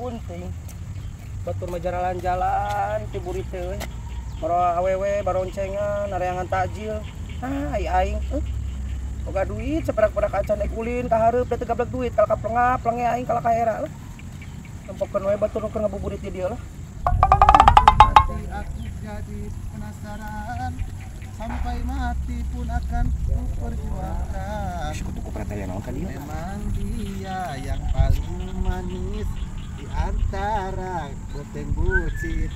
Unting. Batur mah jalan-jalan ti burit teh euy. Baro awewe baroncengan nareangan takjil. Ah, ai aing boga duit saperak-perak acan ek ulin ka hareup da teu gablek duit kalah ka plengap plenge aing kalah ka era lah. Nempokeun we batur nu keur ngabuburit di dieu lah. Hati aku jadi penasaran, sampai mati pun akan ku perjuangkan. Memang dia yang paling manis di antara boteng bucit.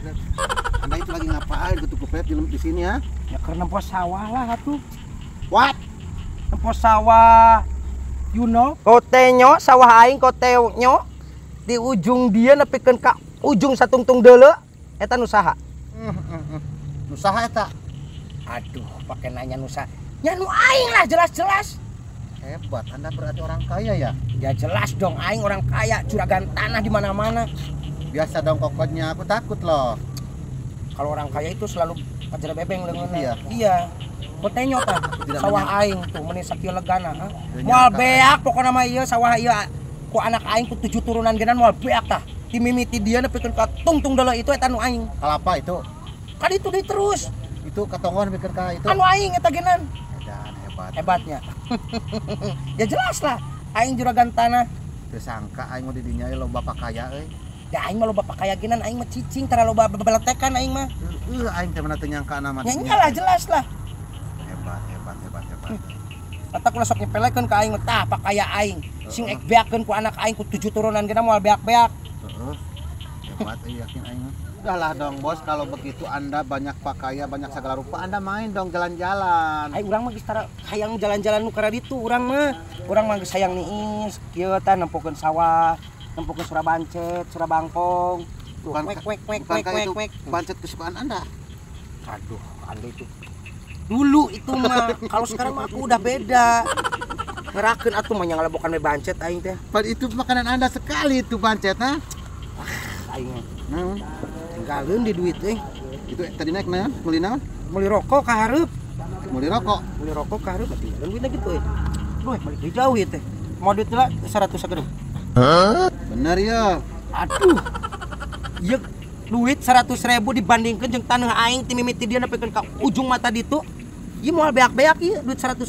Anda itu lagi ngapain kutu kupret di sini ya? Ya karena nempo sawah lah atuh. What? Nempo sawah, you know? Kotenyo sawah aing kotenyo di ujung dia nepikeun ka ujung satungtung deuleu eta nu saha? Nu saha eta? Aduh, pakai nanya nu saha. Nya nu aing lah jelas-jelas. Hebat, Anda berarti orang kaya ya? Ya jelas dong, aing orang kaya, juragan tanah di mana-mana. Biasa dong kokotnya, aku takut loh. Kalau orang kaya itu selalu pajar bebeng leungeunna. Iya. Iya. Kotenyo tah, sawah aing tuh meuni sakieu legana, ha. Moal beak pokona mah ieu sawah ieu ku anak aing ku 7 turunan genan moal beak tah. Ti mimiti dia nepikeun ka tungtung deuleu itu eta nu aing. Kalapa itu? Kan itu deui terus. Itu katonggon pikir ka itu. Anu aing eta genan. Edan hebat. Hebatnya. Ya jelas lah, aing juragan tanah. Teu sangka aing mah di dinya loba pakaya euy. Ya aing mah loba pakaya genan aing mah cicing tara loba bebeletekan aing mah. Heuh aing teh mana teu nyangka na mah. Ya lah jelas lah. Hebat hebat hebat hebat. Kata kula sok nyepelekeun ka aing mah tah pakaya aing. Sing ek beakeun ku anak aing ku 7 turunan geuna moal beak-beak. Heeh. Hebat euy yakin aing mah. Udahlah dong bos, kalau begitu Anda banyak pakaian, banyak segala rupa, Anda main dong jalan-jalan. Ai urang mah geus tara hayang jalan-jalan nu karaditu urang mah. Urang mah geus hayang niis, kieu tah nempokeun sawah, nempokeun surabancet, surabangkong. Tuh wek wek wek wek wek wek. Bancet kesukaan Anda. Aduh, Anda itu. Dulu itu mah, kalau sekarang mah aku udah beda. Ngerakeun atuh mah nyangalabokan we bancet aing teh. Padahal itu makanan Anda sekali itu bancet, ha? Ah, aing. Tinggalin di duit euy. Itu tadi naik naon? Meuli naon? Meuli rokok ka hareup. Meuli rokok? Meuli rokok ka hareup tinggalin duitna gitu euy. Duh, balik deui jauh ieu teh. Mau duit lah 100 sakedeung. Hah? Bener ya? Aduh. Ieu duit 100.000 dibandingkeun jeung taneuh aing ti mimiti dia nepikeun ka ujung mata ditu. Ieu moal beak-beak ieu duit 100.000.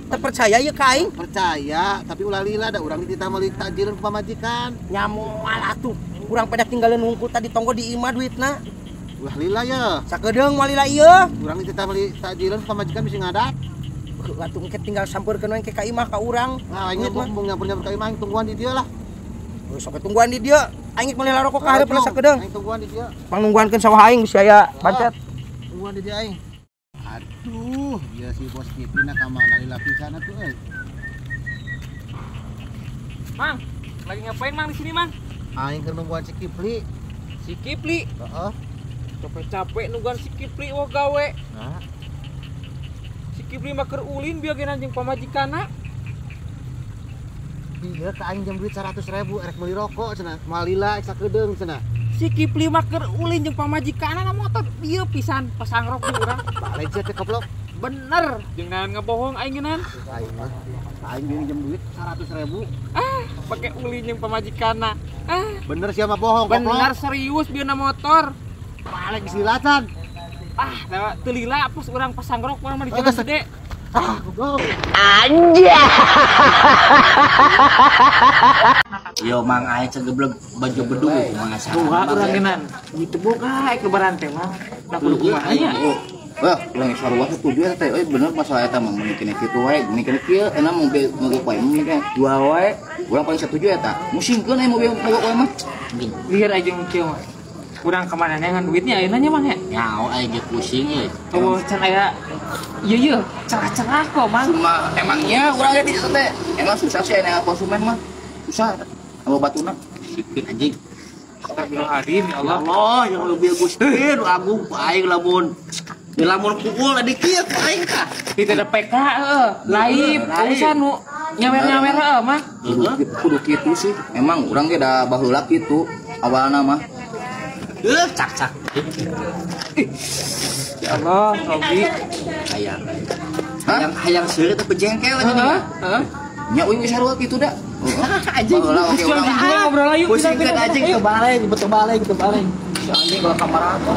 Terpercaya ieu ka aing? Percaya, tapi ulah lila da urang dititah meuli takjilun ku pamajikan. Nya moal atuh. Urang pedah tinggalin hungkul tadi tonggo di imah duitna. Ulah lila ya. Sakedeung moal lila ieu. Urang dititah meuli takjilun pamajikan bisi ngadak. Atuh engke tinggal sampeurkeun we ka imah ka urang. Nah, aing mah embung nyampur-nyampur ka imah aing tungguan di dieu lah. Sok tungguan di dieu. Aing meuli rokok ka hareup lah sakedeung. Aing tungguan di dieu. Pangnungguankeun sawah aing bisi aya bancet. Tungguan di dieu aing. Aduh, dia si bos Kipli na ka mana lila pisan atuh euy. Mang, lagi ngapain Mang di sini, Mang? Aing keur nungguan si Kipli. Si Kipli? Heeh. Capek-capek nungguan si Kipli wah gawe. Nah. Si Kipli mah keur ulin bieu ge anjing pamajikanna. Iya ka aing jam duit 100.000 erek meuli rokok cenah, moal lila ek sakedeung cenah. Si Kipli mah keur ulin jeung pamajikanna na motor ieu pisan pasangrok di urang. Balik sia teh goblok. Bener, jeung naon ngebohong aing geunan. Aing mah aing beuling jam duit 100.000. Ah, pake ulin jeung pamajikanna. Ah, bener sia mah bohong goblok. Bener serius bieu na motor. Balik geus lilatan. Ah, da teu lila pas urang pasangrok urang mah di jalan gede. Ah, goblok. Anjay. Yo mang aing segeblek baju bedug kumaha saha. Kumaha urang geunan. Gitu boga aing lebaran teh mah. Da kudu kumaha nya. Wah, urang sarua setuju eta teh euy bener masalah eta mah mun kene kitu wae, mun kene kieu enak mobil mogok wae mun kene dua wae. Urang paling setuju eta. Musingkeun aya mobil mogok wae mah. Lieur aja mun kieu mah. Urang ka mana neangan duitnya ayeuna nya mang ya? Nyaho aing ge pusing euy. Eueuh can aya ieu ieu cerah-cerah kok mang. Cuma emangnya urang ge di ditu teh. Emang susah sih aya konsumen mah. Susah. Anu batuna sikeun anjing. Astagfirullahaladzim ya Allah. Ya Allah, yang lebih Gusti nu agung ku aing lamun. Di lamun kuul di kieu ku aing tah. Itu ada PK heuh, laib, urusan nu nyawer-nyawer heuh mah. Kudu kitu sih. Emang urang ge da baheula kitu awalna mah. Cak-cak. Ya Allah, Robi. Hayang. Hayang hayang seueur teh pejengkel aja. Heeh. Nya uing geus sarua kitu da. Anjing. Oke urang ngobrol ayo. Pusingkeun anjing teu balik, betul balik, teu balik. Si anjing bawa kamarana.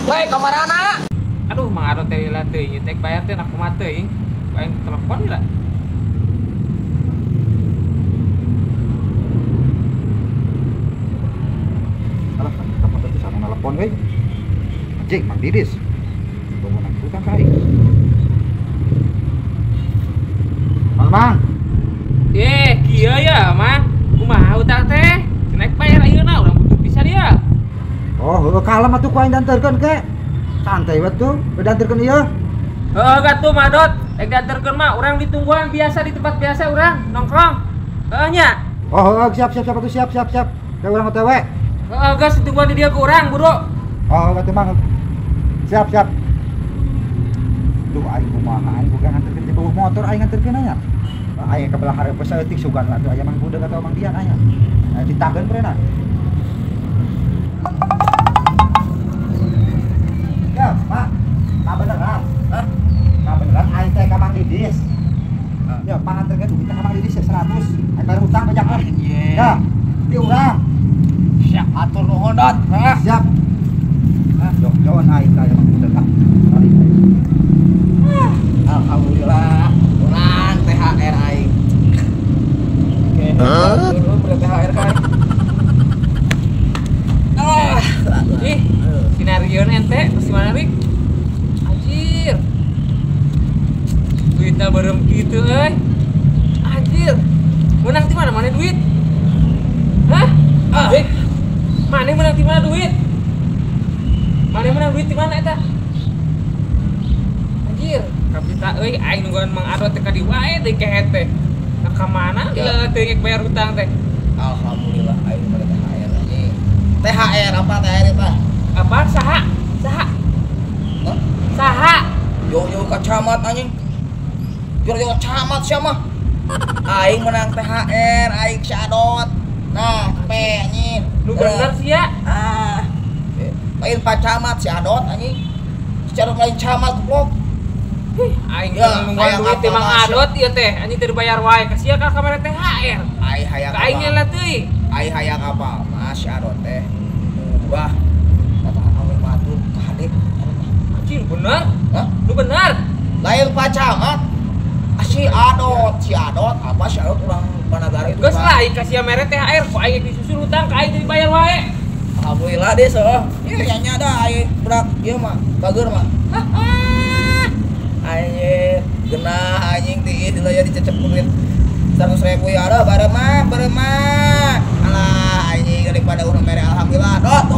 Woi, kamarana. Aduh, Mang Ado teh lila teuing teh bayar teh nak kumaha teuing. Aing telepon lah. Alah, telepon teh sama telepon we. Anjing, Mang Didis. Bangunan tukang ka aing. Mang. Eh, kieu ya, Mang. Kumaha utang teh? Cenah bayar ayeuna urang butuh pisan ya. Oh, heueuh kalem atuh ku aing danterkeun ke. Santai we tuh, danterkeun ieu. Heueuh gatuh Madot, rek dianterkeun mah urang ditungguan biasa di tempat biasa urang nongkrong. Heueuh nya. Oh, heueuh siap siap siap atuh siap siap siap. Ke urang OTW. Heueuh geus ditungguan di dieu ku urang, buru. Oh, atuh Mang. Siap siap. Duh aing kumaha aing boga nganterkeun di bawah motor aing nganterkeun nya. Aing ka belah hareup saeutik sugan lah tuh aya Mang Budeg atau Mang Dian aya. Ditageun prena. Ya, Pak. Ka beneran. Hah? Ka beneran aing teh ka Mang Didis. Ya, panganterkeun duit ka Mang Didis 100. Aing bayar hutang bejakeun. Ya, di urang. Siap atur nuhun, Dot. Siap. Ah, jauh-jauhan aing ka Mang Budeg ah. Alhamdulillah. Urang THR aing. Oke. Hah? THR kan. Ah, ih, skenario ente pasti mana Rik? Anjir. Duitna berem kitu euy. Anjir. Menang di mana mana duit? Hah? Ah. Eh, mana menang di mana duit? Mana menang duit di mana eta? Anjir, kapita euy aing nungguan Mang Ado teh ka di wae teh kehet teh. Nah, ka mana leuh teh bayar hutang teh? Alhamdulillah aing mere THR anjing. THR apa THR eta? Apa saha? Saha? Hah? Saha? Yo yo ka camat anjing. Yo yo camat sia mah. Aing menang THR, aing si Adot. Nah, P anjing. Lu bener sia? Ah. Lain Pak Camat si Adot anjing. Secara lain camat goblok. Aing nungguan duit teh Mang Adot ieu teh anjing teu dibayar wae ka sia ka kamari THR. Aing hayang ka aing lah teuing. Aing hayang apa mas si Adot teh. Murah. Kata awe batur ka hade. Anjing bener? Hah? Lu bener? Lain Pak Camat. Si Adot apa si Adot urang Panagara itu. Geus lah aing ka sia mere THR ku aing disusul hutang ka aing teu dibayar wae. Alhamdulillah deh so. Ieu nya da aing budak ieu mah bager mah. Anjing, genah anjing ti dilaya dicecep duit 100.000 ya ada bareng mah. Alah anjing daripada urang mere alhamdulillah. Dot.